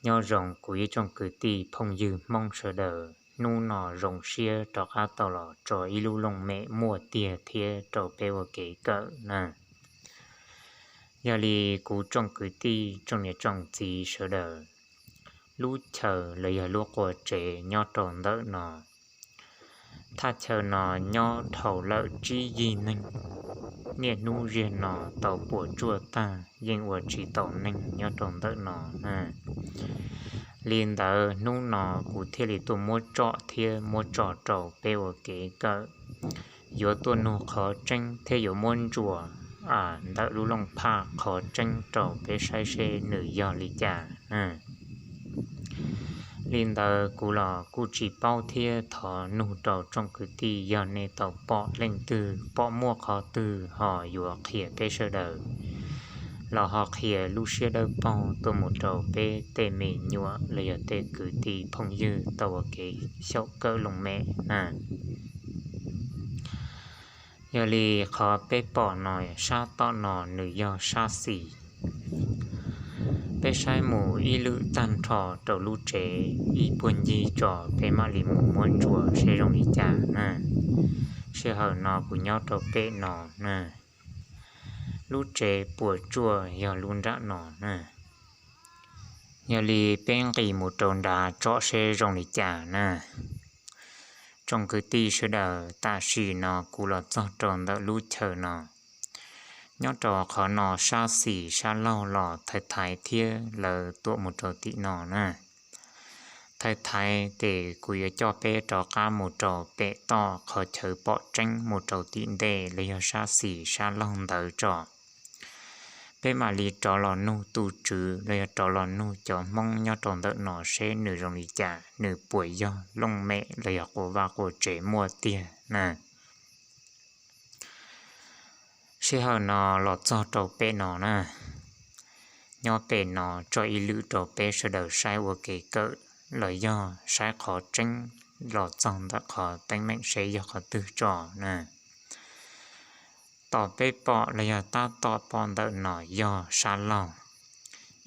Nyob zoo kuv ib tsoom kwv tij phooj ywg Hmoob sawv daws, hnub no zoo siab rov qab tau los tso ib lub looj mem muaj tiag thiab rau peb ua kev kawm na. Yog li kuv tsoom kwv tij tsoom niam tsoom txiv sawv daws, lub chaw los yog lub qua tsev nyob rau ntawm no, thaj chaw no nyob dhau lawm tsib yig neeg, niaj hnub ziag no tau puas tsuaj tag yeej ua tsis tau neeg nyob rau ntawm no na. Li ntawd hnub no kuv thiaj li tuaj muab tsom thiab muab tso rau peb ua kev kawm, yuav tuaj nug qhov tseeb thiab yuav muab ntsuas ntawm lub looj phaj qhov tseeb rau peb saib seb nws yog li cas na. Li ntawd kuv los kuj tsis paub thiab thov nug rau tsoom kwv tij yog nej tau pom leej twg pom muaj qhov twg ho yuav qhia peb sawv daws los ho qhia lub siab dawb paug tuaj mus rau peb tej me nyuam los yog tej kwv tij phooj ywg tau ua kev xyaum kawm looj mem na. Yog li qhov peb pom no sab tom no nws yog sab xis. Peb saib mus ib lwm tag nrho rau lub tsev ib puag ncig tso peb mam li mus muab ntsuas seb zoo li cas na. Sij hawm no kuv nyob rau pem no na. Lub tsev puas tsuaj yog lub nram no na. Yog li peb nqis mus rau nrad tsom seb zoo li cas na. Tsoom kwv tij sawv daws, tam sim no kuv los txog rau ntawm lub chaw no. Nyob rau qhov no sab xis sab laug los thaiv thaiv thiab lawv tuam mus rau tim no na. Thaiv thaiv ces kuv yuav coj peb rov qab mus rau pem toj qhov chaw pom tseeb mus rau tim ntej los yog sab xis sab laug ntawd tso. Peb mam li rov los nug tus tswv los yog rov los nug cov Hmoob nyob rau ntawm no seb nws zoo li cas, nws puas yog looj mem los yog qua vaj qua tsev muaj tiag na. Sij hawm no los txog rau pem no na. Nyob pem no tso ib lwm rau peb sawv daws saib ua kev kawm los yog saib qhov tseeb los txog ntawm qhov teeb meem seb yog qhov twg tso na. Tom peb pom los yog tab tom pom ntawm no yog sab laug.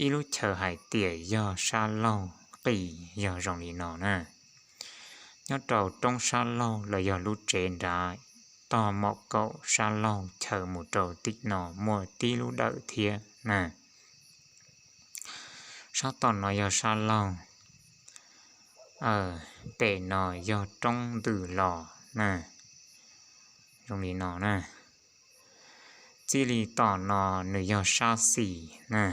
Ib lub chaw hais tias yog sab laug qis yog zoo li no na. Nyob rau roob sab laug los yog lub tsev nrad tog maum kaum sab laug chaw mus rau tim no muaj tib lub dawm thiab na. Sab tom no yog sab laug. Pem no yog roob ntws los na. Zoo li no na. Txij li tom no nws yog sab xis na.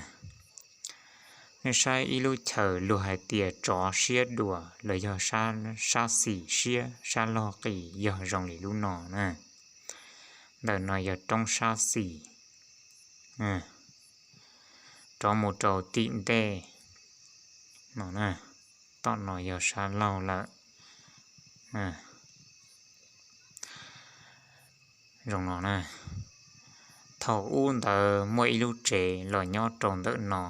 Nej saib ib lub chaw luag hais tias tsov siab dua los yog sab xis siab sab laug qis yog zoo li lub no na. Ntawm no yog roob sab xis. Rov mus rau tim ntej no na, tom no yog sab laug lawm. Zoo no na. Thaum ub ntawd muaj ib lub tsev los nyob rau ntawm no,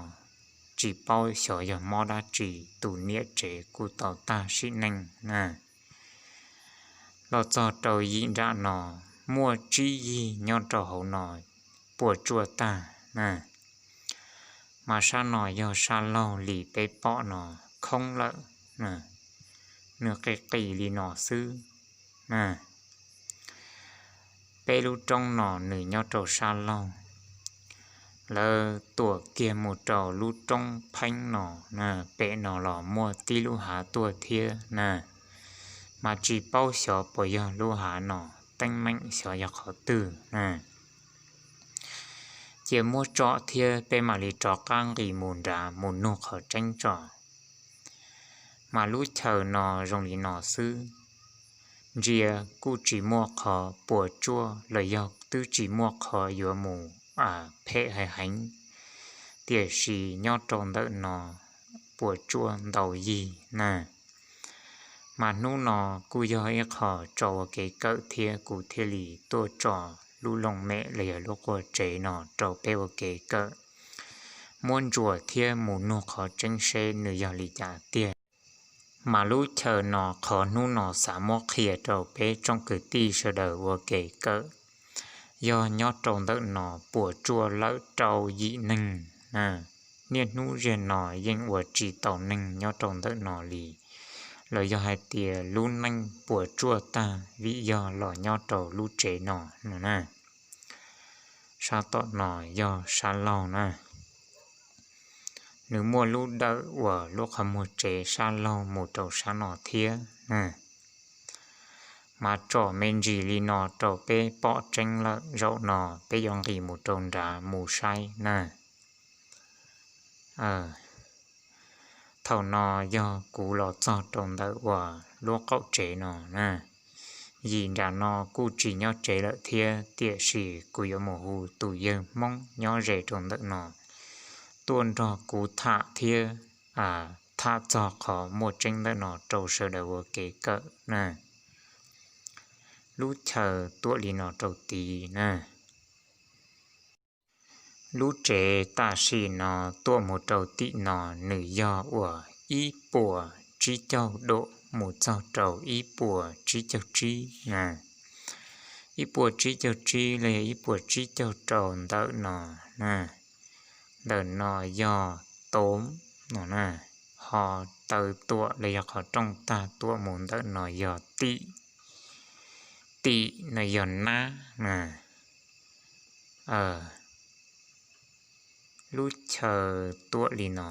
tsis paub xyov yog mob dab tsi tus niam tsev kuj tau tag sim neej na. Los txog rau yim nram no, muaj tsib yig nyob rau hauv no, puas tsuaj tag na. Mas sab no yog sab laug li peb pom no, khoob lawm, nws qis qis li no xwb na. Peb lub roob no nws nyob rau sab laug, lawv tuam kiag mus rau lub roob pheeb no, pem no los muaj tib lub hav tuaj thiab na. Mas tsis paub xyov puas yog lub hav no, teeb meem xyov yog qhov twg na. Cia muab tsom thiab peb mam li rov qab nqis mus nrad mus nug qhov tseeb tso. Mas lub chaw no zoo li no xwb, ntsia kuj tsis muaj qhov puas tsuaj los yog twb tsis muaj qhov yuav mus phem heev heev, tiam sis nyob rau ntawm no puas tsuaj ntau yig na. Mas hnub no kuj yog ib qho tso ua kev kawm thiab kuv thiaj li tuaj tso lub looj mem los yog lub qua tsev no rau peb ua kev kawm, muab ntsuas thiab mus nug qhov tseeb seb nws yog li cas tiag. Mas lub chaw no qhov hnub no xav muab qhia rau peb tsoom kwv tij sawv daws ua kev kawm, yog nyob rau ntawm no puas tsuaj lawm rau yim neeg na. niaj hnub ziag no yeej ua tsis tau neeg nyob rau ntawm no li, los yog hais tias lub neej puas tsuaj tag vim yog los nyob rau lub tsev no no na. Sab tom no yog sab laug na. Nws muaj lub dawm uas lub qhov muag tsev sab laug mus rau sab no thiab na. Mas tsom me ntsis li no rau peb pom tseeb lawm, zaum no peb yuav nqis mus rau nrad mus saib na. Thaum no yog kuv los txog rau ntawm uas lub qaum tsev no na, yim nram no kuj tsis nyob tsev lawm thiab, tiam sis kuv yuav mus hu tus yawg Hmoob nyob ze rau ntawm no tuaj nrog kuv tham thiab tham txog qhov muaj tseeb ntawm no rau sawv daws ua kev kawm na. Lub chaw tuaj li no rau tid na. Lub tsev tam sim no tuaj mus rau tim no nws yog uas ib puas tsib caug dum mus txog rau ib puas tsib caug tsib na. Ib puas tsib caug tsib los yog ib puas tsib caug rau ntawm no na. Ntawm no yog toov no na, ho taw tuam los yog qhov rooj tag tuam mus ntawm no yog tim, tim no yog nab na. Lub chaw tuaj li no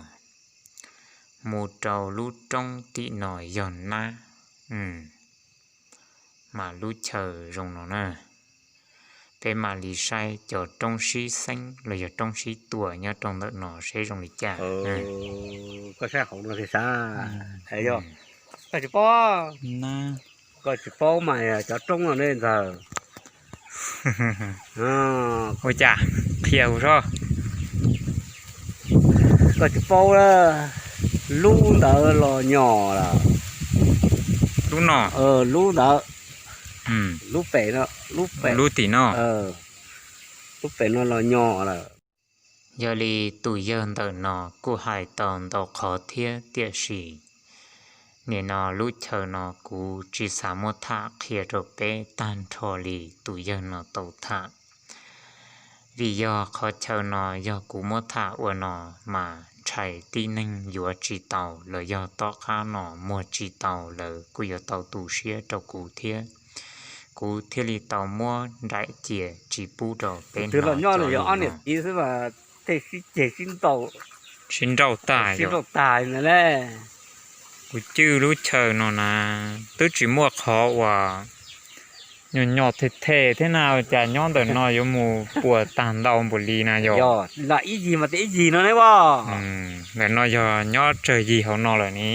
mus rau lub roob tim no yog nab. Mas lub chaw zoo no na. Peb mam li saib cov roob sib xeeb los yog roob sib tua nyob rau ntawm no seb zoo li cas. Koj saib hauv no thiaj xav. Yog, koj tsis paub, koj tsis paub mas cov roob no ne ntxawg. Ua cas? Qhia kuv soj. Koj tsis paub, lub ntawd los nyom lawm. Lub no? Lub ntawd, lub pem no, lub pem, lub tim no, lub pem no los nyom lawm. Yog li tus yawg ntawm no kuj hais tau ntau qhov thiab, tiam sis nim no lub chaw no kuv tsis xav muab tham qhia rau peb tag nrho li tus yawg no tau tham. Vim yog qhov chaw no yog kuv muab tham ua no mas ntshai tib neeg yuav tsis tau los yog tom qab no muag tsis tau lawv kuj yuav tau tu siab rau kuv thiab. Kuv thiaj li tau muab nraim cia tsis pub rau peb hnov cov lus no. Tej sib ceg sib nrauj, sib nrauj tag, sib nrauj tag li ntawd. Kuv cwj lub chaw no na, twb tsis muaj qhov uas nyuag nyom them them thiab na, cas nyob ntawm no yuav mus puas tag ntau npaum li na yog. Yog los ib yig mas tias ib yig no ne as. Ntawm no yog nyob tsawg yig hauv no lawm ne?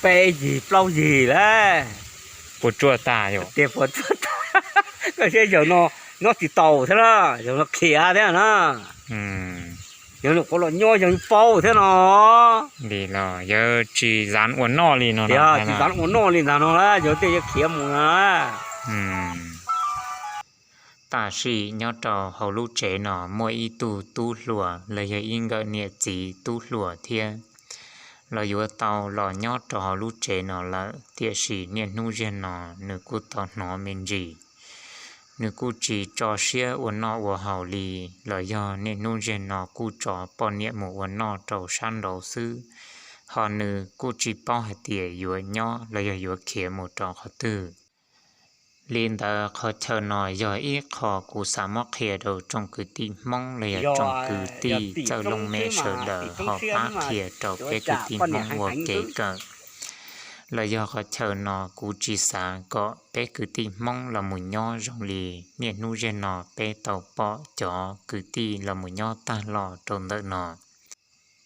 Peb yig plaub yig lawm. Puas tsuaj tag yog? Tias puas tsuaj tag. Koj saib yawg no nyob tsis tau thiab na, yawg no khiav thiab na. Yawg no qhuav los nyob yawg paub thiab no. Li los yawg tsis zav ua noj li no. Tias tsis zav ua noj li ntag no las, yawg tej yawg khiav mus na. Tam sim nyob rau hauv lub tsev no muaj ib tug tub hluas los yog ib nkawm niam txiv tub hluas thiab, los yuav tau los nyob rau hauv lub tsev no lawm, tiam sis niaj hnub ziag no nws kuj tau hnov me ntsis. Nws kuj tsis tso siab ua noj ua haus li, los yog niaj hnub ziag no kuj tso poj niam mus ua noj rau sab nraud xwb, ho nws kuj tsis paub hais tias yuav nyob los yog yuav khiav mus rau qhov twg. Li ntawd qhov chaw no yog ib qho kuv xav muab qhia rau tsoom kwv tij Hmoob los yog tsoom kwv tij txawj looj mem sawv daws ho pab qhia rau peb kwv tij Hmoob ua kev kawm. Los yog qhov chaw no kuv tsis xav kom peb kwv tij Hmoob los mus nyob zoo li niaj hnub ziag no peb tau pom cov kwv tij los mus nyob tag los rau ntawm no.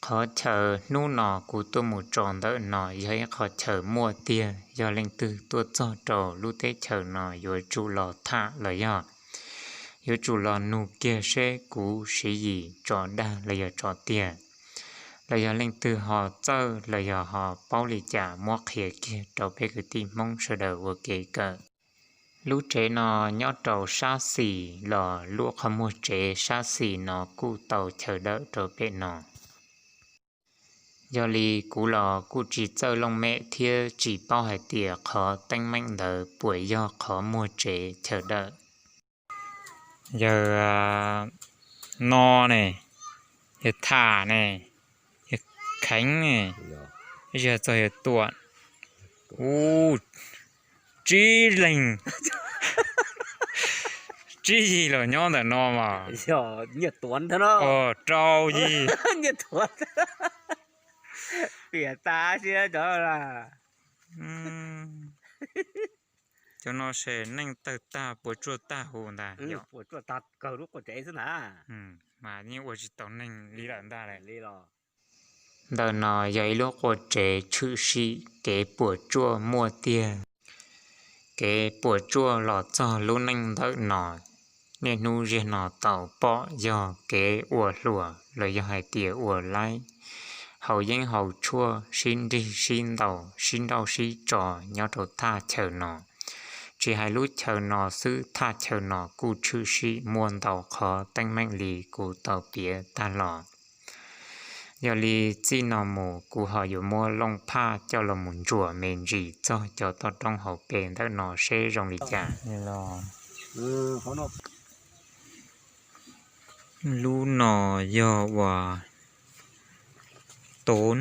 Qhov chaw hnub no kuv tuaj mus tso ntawm no yog ib qho chaw muaj tiag, yog leej twg tuaj txog rau lub teb chaws no yuav tsum los tham los yog yuav tsum los nug kiag seb kuv Siv Yis tso dag los yog tso tiag, los yog leej twg ho txawj los yog ho paub li cas muab qhia kiag rau peb kwv tij Hmoob sawv daws ua kev kawm. Lub tsev no nyob rau sab xis los lub qhov muag tsev sab xis no kuj tau chaw dawm rau pem no. Yog li kuv los kuj tsis txawj looj mem thiab tsis paub hais tias qhov teeb meem ntawd puas yog qhov muag tsev chaw dawm. Yawg no ne, yawg Tham ne, kheev, zig txog yawg Tuam, ub, tsib leeg, tsib yig los nyob ntawm no mas. Rau yig. Piam tas siab cov. Cov no se neej tawg tag puas tsuaj tag huv ntag. Mas yeej ua tsis tau neeg li lawm ntag. Ntawm no yog ib lub qua tsev tshwm sim kev puas tsuaj muaj tiag. Kev puas tsuaj los txog lub neej ntawm no, niaj hnub ziag no tau pom yog kev ua hluas los yog hais tias ua laib, haus yeeb haus tshuaj sib nrig sib ntaus sib nrauj sib tso nyob rau thaj chaw no. Tsis hais lub chaw no xwb, thaj chaw no kuj tshwm sim muaj ntau qhov teeb meem li kuv tau piav tag los. Yog li txij no mus kuv ho yuav muab Looj Phaj coj los mus ntsuas me ntsis txog cov toj roob hauv pes ntawm no seb zoo li cas. Lub no yog uas tov,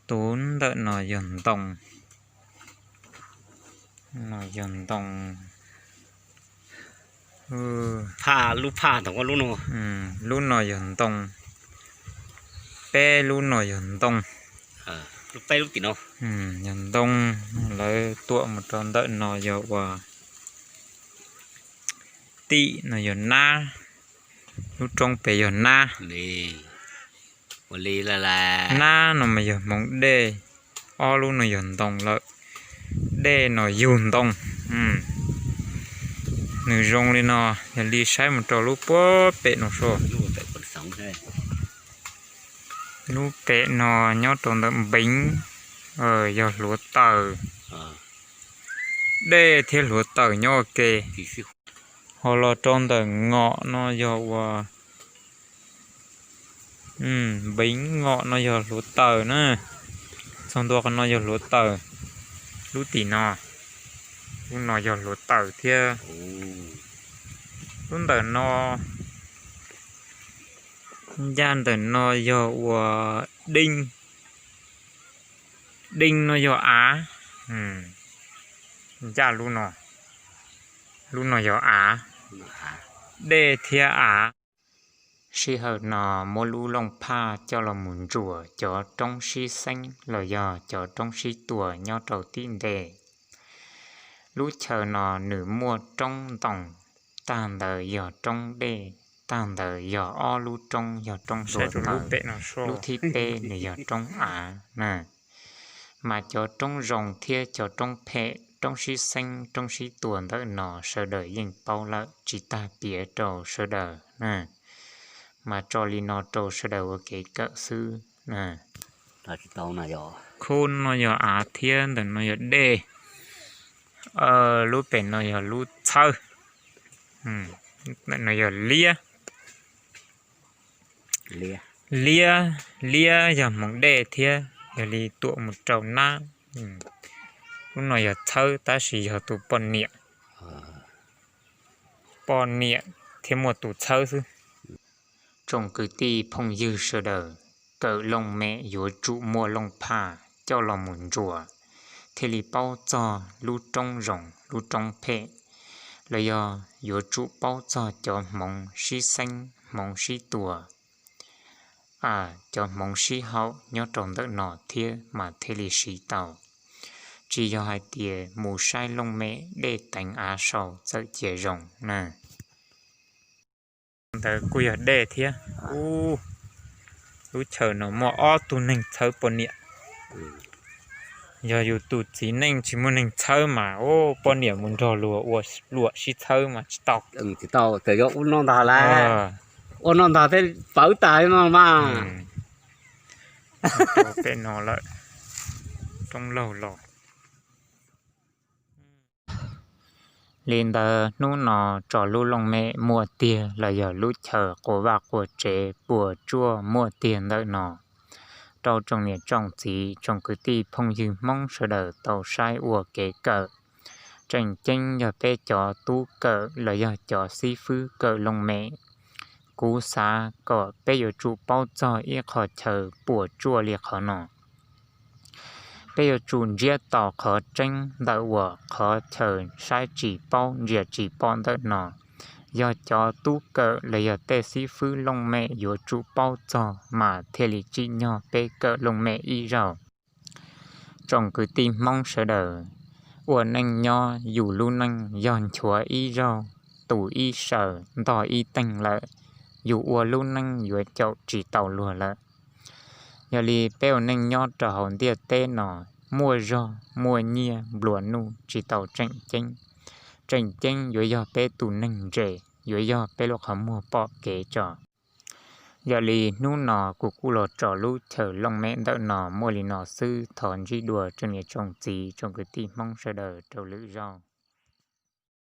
tov ntawm no yog ntoo, no yog ntoo. Lub no yog ntoo, peb lub no yog ntoo. Yog ntoo, lawv tuam mus rau ntawm no yog uas tim no yog nab, lub roob pem yog nab. Nab no mas yog hmoov dej, ob lub no yog ntoo lawm, dej no yug ntoo. Nws zoo li no, yog li saib mus rau lub puag pem no sua. Lub pem no nyob rau ntawm npeev, yog hluav taws, dej thiab hluav taws nyob ua ke. Ho los rau ntawm ngom no yog uas npeev, ngom no yog hluav taws na. Txog ntua qhov no yog hluav taws, lub tim no, lub no yog hluav taws thiab. Lub ntawm no, ncaj ntawm no yog uas deej, deej no yog av, ncaj lub no, lub no yog av, dej thiab av. Sij hawm no muab lub Looj Phaj coj los mus ntsuas cov roob sib xeeb los yog cov roob sib tua nyob rau tim ntej. Lub chaw no nws muaj roob ntoo, tag ntawd yog roob dej, tag ntawd yog ob lub roob yog roob hluav taws, lub thib peb nws yog roob av na. Mas cov roob zoo thiab cov roob phem, roob sib xeeb roob sib tua ntawm no sawv daws yeej paub lawm, tsis tas piav rau sawv daws na. Mas tso li no rau sawv daws ua kev kawm xwb. Khub no yog av thiab ntawm no yog dej. Lub pem no yog lub txhawb. Ntawm no yog liab. Liab, liab yog hmoov dej thiab, yog li tuam mus rau nab. Lub no yog txhawb tab sis yog tus poj niam. Poj niam thiab muaj tus txhawb xwb. Tsoom kwv tij phooj ywg sawv daws, kawm looj mem yuav tsum muaj Looj Phaj coj los mus ntsuas, thiaj li paub txog lub roob zoo lub roob phem, los yog yuav tsum paub txog cov hmoov sib xeeb hmoov sib tua, cov hmoov sib haum nyob rau ntawm no thiab mas thiaj li siv tau. Tsis yog hais tias mus saib looj mem dej teev av sau txawm cia zoo na. Ntawd kuj yog dej thiab. Ub, lub chaw no muaj ob tug neeg txhawb poj niam. Yog yus tus txiv neej tsis muaj neeg txhawb mas ub, poj niam mus nrog luag ua luam sib txhawb mas tsis tau. Tsis tau, txawm yog ua no ntag lawm, ua no ntag thiaj pawv tas li no mas. Pem no lawm, roob laug los. Li ntawd hnub no tso lub looj mem muaj tiag los yog lub chaw quas vaj quas tsev puas tsuaj muaj tiag ntawm no rau tsoom niam tsoom txiv tsoom kwv tij phooj ywg Hmoob sawv daws tau saib ua kev kawm. Tseem ceeb yog peb cov tub kawm los yog cov xib fwb kawm looj mem, Kuv xav kom peb yuav tsum paub txog ib qho chaw puas tsuaj li qhov no. Peb yuav tsum ntsiab to qhov tseeb ntawm uas qhov chaw saib tsis paub ntsia tsis pom ntawm no, yog cov tub kawm los yog tej xib fwb looj mem yuav tsum paub txog mas thiaj li tsim nyog peb kawm looj mem ib zaug. Tsoom kwv tij Hmoob sawv daws, ua neej nyob yus lub neej yog nchuav ib zaug, tus ib saws ntog ib teeg lawm, yus ua lub neej yuav caum tsis tau luag lawm. Yog li peb ua neej nyob rau hauv ntiaj teb no, muaj zog muaj nyiaj nplua nuj tsis tau tseem ceeb. Tseem ceeb yuav yog peb tus neeg ntse, yuav yog peb lub qhov muag pom kev tso. Yog li hnub no kuv kuj los tso lub chaw looj mem ntawm no muaj li no xwb, thov ntsib dua tsoom niam tsoom txiv tsoom kwv tij Hmoob sawv daws rau lwm zaug.